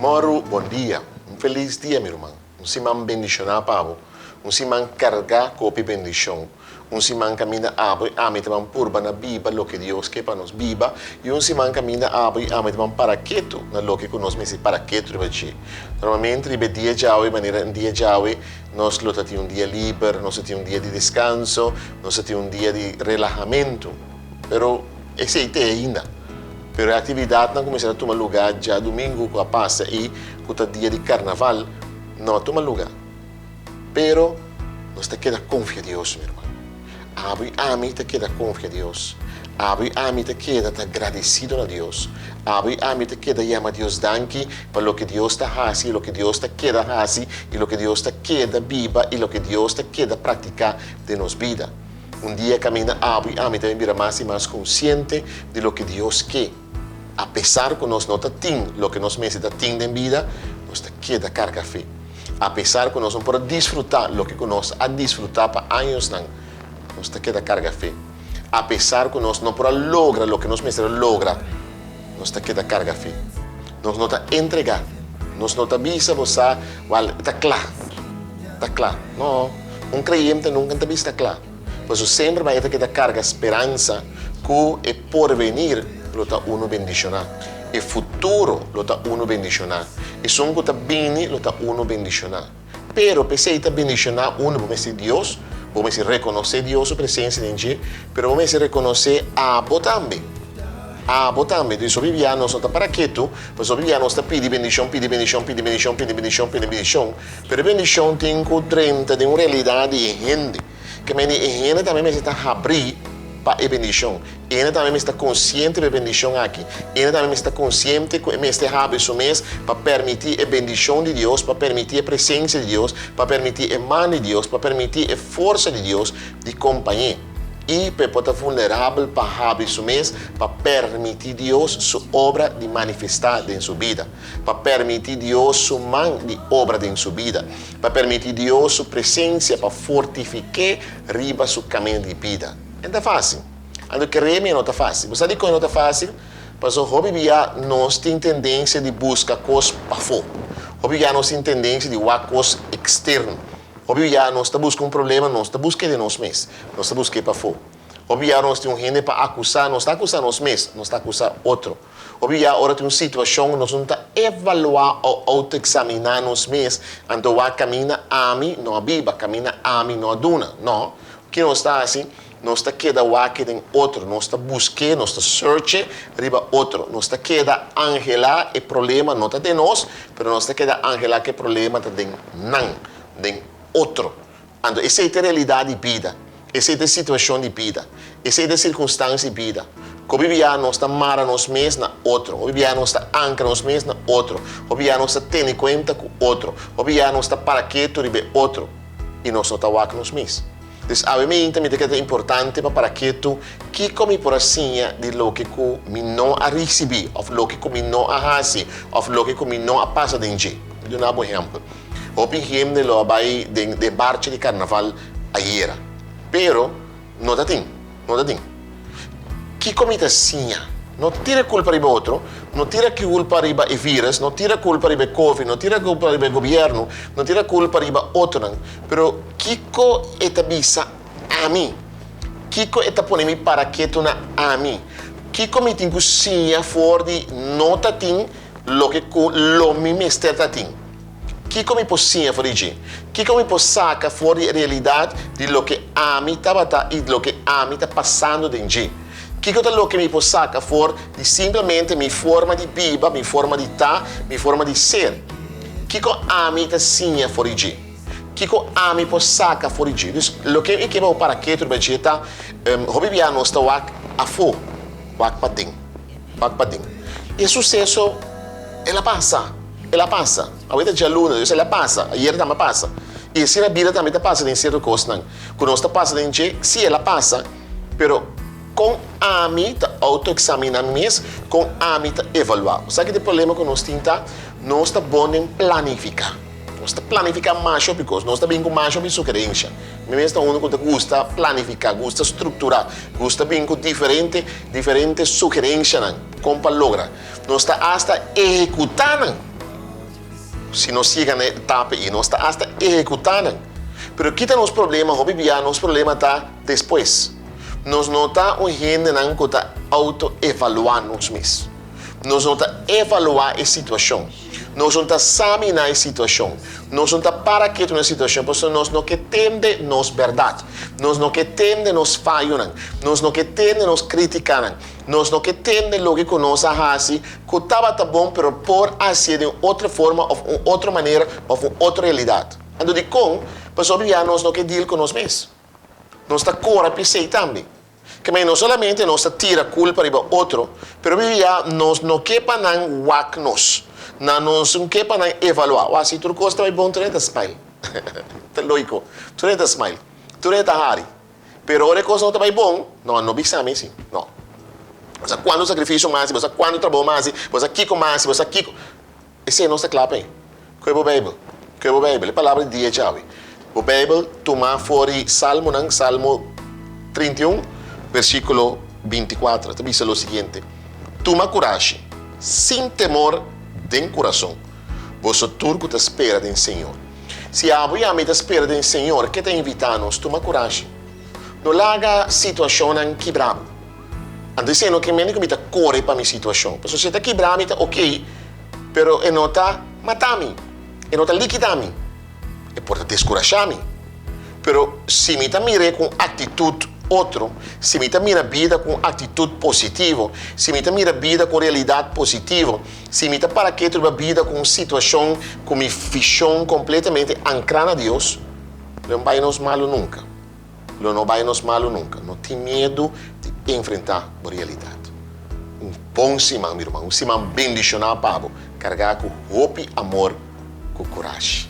Mòru bon dia, un felis dia mi ruman, un siman bendishoná pa bo, un siman kargá ku hopi bendishon, un siman kaminda abo i ami ta ban purba na biba loke Dios ke pa nos biba i un siman kaminda abo i ami ta ban para ketu na loke ku nos mester para ketu riba dje. Normalmente riba e dia djawe manera un dia djawe nos lo ta tin un dia liber, nos ta tin un dia di deskanso, nos ta tin un dia di relahamentu, pero esei te ainda. Pero e aktividatnan ku mester a tuma lugá djadumingu ku a pasa i ku ta dia di karnaval no a tuma lugá. Pero nos ta keda konfia Dios, mi ruman. Abo i ami ta keda konfia Dios. Abo i ami ta keda ta gradesido na Dios. Abo i ami ta keda yama Dios danki pa loke Dios ta hasi i loke Dios ta keda hasi i loke Dios ta keda biba i loke Dios ta keda praktiká den nos bida. Un dia kaminda abo i ami ta bin bira mas i mas konsiente di loke Dios ke. Apesar ku nos no ta tin loke nos mester ta tin den bida, nos ta keda karga fe. Apesar ku nos no por a disfrutá loke ku nos a disfrutá pa añosnan, nos ta keda karga fe. Apesar ku nos no por a logra loke nos mester a logra, nos ta keda karga fe. Nos no ta entregá. Nos no ta bisa bo sa, Wal, ta kla. Ta kla. No, un kreyente nunka ta bisa ta kla. Pasobra semper bai e ta keda karga speransa ku e porvenir lo ta unu bendishoná. E futuro lo ta unu bendishoná. Esun ku ta bini lo ta unu bendishoná. Pero p'esei ta bendishoná unu bo mester Dios, bo mester rekonosé Dios su presensia den dje, pero bo mester rekonosé abo tambe. Abo tambe. Entonces hopi bia nos no ta para ketu, pasobra hopi bia nos ta pidi bendishon, pidi bendishon, pidi bendishon, pidi bendishon, pidi bendishon, pero e bendishon tin ku drenta den un realidat di e hende. Ke mende e hende tambe mester ta habrí pa e bendishon. E hende tambe mester ta konsiente pa e bendishon aki. E hende tambe mester ta konsiente ku e mester habri su mes pa permití e bendishon di Dios, pa permití e presensia di Dios, pa permití e man di Dios, pa permití e forsa di Dios di kompañ'é. I pa e por ta vulnerabel pa habri su mes pa permití Dios su obra di manifestá den su bida, pa permití Dios su man di obra den su bida, pa permití Dios su presensia pa fortifik'é riba su kaminda di bida. E ta fásil. Anto keré mi e no ta fásil. Bo sa dikon e no ta fásil? Pasobra hopi bia nos tin tendensia di buska kos pafó. Hopi bia nos tin tendensia di wak kos eksterno. Hopi bia nos ta buska un problema, nos ta busk'é den nos mes, nos ta busk'é pafó. Hopi bia nos tin un hende pa akusá, nos ta akusá nos mes, nos ta akusá otro. Hopi bia ora tin un situashon nos no ta evaluá o outoeksaminá nos mes, anto wak kaminda ami no a biba, kaminda ami no a duna. No. Ki nos ta hasi? Nos ta keda wak den otro, nos ta busk'é, nos ta search'é riba otro. Nos ta keda anhelá e problema no ta den nos, pero nos ta keda anhelá ku e problema ta den nan, den otro. Anto esei ta e realidat di bida, esei ta e situashon di bida, esei ta e sirkunstansia di bida. Ku hopi bia nos ta mara nos mes na otro, hopi bia nos ta ankra nos mes na otro, hopi bia nos ta tene kuenta ku otro, hopi bia nos ta para ketu riba e otro i nos no ta wak nos mes. Dus awe mi ta kere ta importante pa para ketu kiko mi por a siña di loke ku mi no a risibí òf loke ku mi no a hasi òf loke ku mi no a pasa den dje. Mi duna bo ehèmpel. Hopi hende lo a bai den e barchi di karnaval ayera, pero no ta tin, no ta tin. Kiko mi ta siña? No tira kulpa riba otro, no tira kulpa riba e virus, no tira kulpa riba e covid, no tira kulpa riba e gobièrnu, no tira kulpa riba otronan. Pero kiko e ta bisa ami? Kiko e ta pone mi para ketu na ami? Kiko mi tin ku siña for di no ta tin loke ku lo mi mester ta tin? Kiko mi por siña for di dje? Kiko mi por saka for di e realidat di loke ami tabata i loke ami ta pasando den dje? Kiko ta loke mi por saka for di simplemente mi forma di biba, mi forma di ta, mi forma di ser? Kiko ami ta siña for di dje? Kiko ami por saka for di dje? Dus, loke mi ke pa bo para ketu riba dje ta, hopi bia nos ta wak afó, wak paden, wak paden. I e suseso, el a pasa. El a pasa. Awe ta djaluna, dus el a pasa. Ayer tambe a pasa. I asina bida tambe ta pasa den sierto kosnan ku nos ta pasa den dje. Sí, el a pasa, pero kon ami ta outoeksaminá mi mes? Kon ami ta evaluá? Bo sa ki ta e problema ku nos tin ta, nos ta bon den planifiká. Nos ta planifiká masha hopi kos. Nos ta bin ku masha hopi sugerensha. Mi mes ta unu ku ta gusta planifiká, gusta strukturá, gusta bin ku diferente, diferente sugerenshanan kon pa logra. Nos ta asta ehekutá nan. Si nos yega na e etapa ei, nos ta asta ehekutá nan. Pero kita nos problema? Hopi bia nos problema ta despues. Nos no ta un hendenan ku ta outo-evaluá nos mes. Nos no ta evaluá e situashon. Nos no ta saminá e situashon. Nos no ta para ketu na e situashon pasobra nos no ke tende nos bèrdat. Nos no ke tende nos fayonan. Nos no ke tende nos krítikanan. Nos no ke tende loke ku nos a hasi ku tabata bon pero por hasié den un otro forma òf un otro manera òf un otro realidat. Anto dikon? Pasobra ya nos no ke deal ku nos mes. Nos ta kora p'esei tambe. Kemey no solamente nos ta tira kulpa riba otro, pero hopi bia nos no ke pa nan wak nos. Nan nos no ke pa nan evaluá. Wak, si tur kos ta bai bon, tur hende ta smile. Ta lógiko. Tur hende ta smile. Tur hende ta hari. Pero ora e kos no ta bai bon, no, no bisa mi si. No. Bo sa kuantu sakrifisio mi hasi, bo sa kuantu trabou mi hasi, bo sa kiko mi hasi, bo sa kiko. Esei nos ta kla p'e. Koe bo Beibel. Koe bo Beibel. E palabra di dia djawe. Bo Beibel tumá for di Salmonan, Salmo 31, versíkulo 24, ta bisa lo siguiente, Tuma kurashi, sin temor den kurason, boso tur ku ta spera den Señor. Si abo i ami ta spera den Señor, ke ta invitá nos tuma kurashi? No laga situashonnan kibra bo. Anto esei no ke mende ku mi ta kore pa mi situashon. Pasobra si e ta kibra mi ta okey, pero e no ta mata mi, e no ta likida mi, e por ta deskurashá mi. Pero si mi ta mir'é ku un aktitut otro, si mi ta mira bida ku un aktitut positivo, si mi ta mira bida ku un realidat positivo, si mi ta para ketu riba bida ku un situashon ku mi vishon kompletamente ankrá na Dios, lo no bai nos malu nunka. Lo no bai nos malu nunka. No tin miedu di enfrentá bo realidat. Un bon siman, mi ruman. Un siman bendishoná pa bo, kargá ku hopi amor ku kurashi.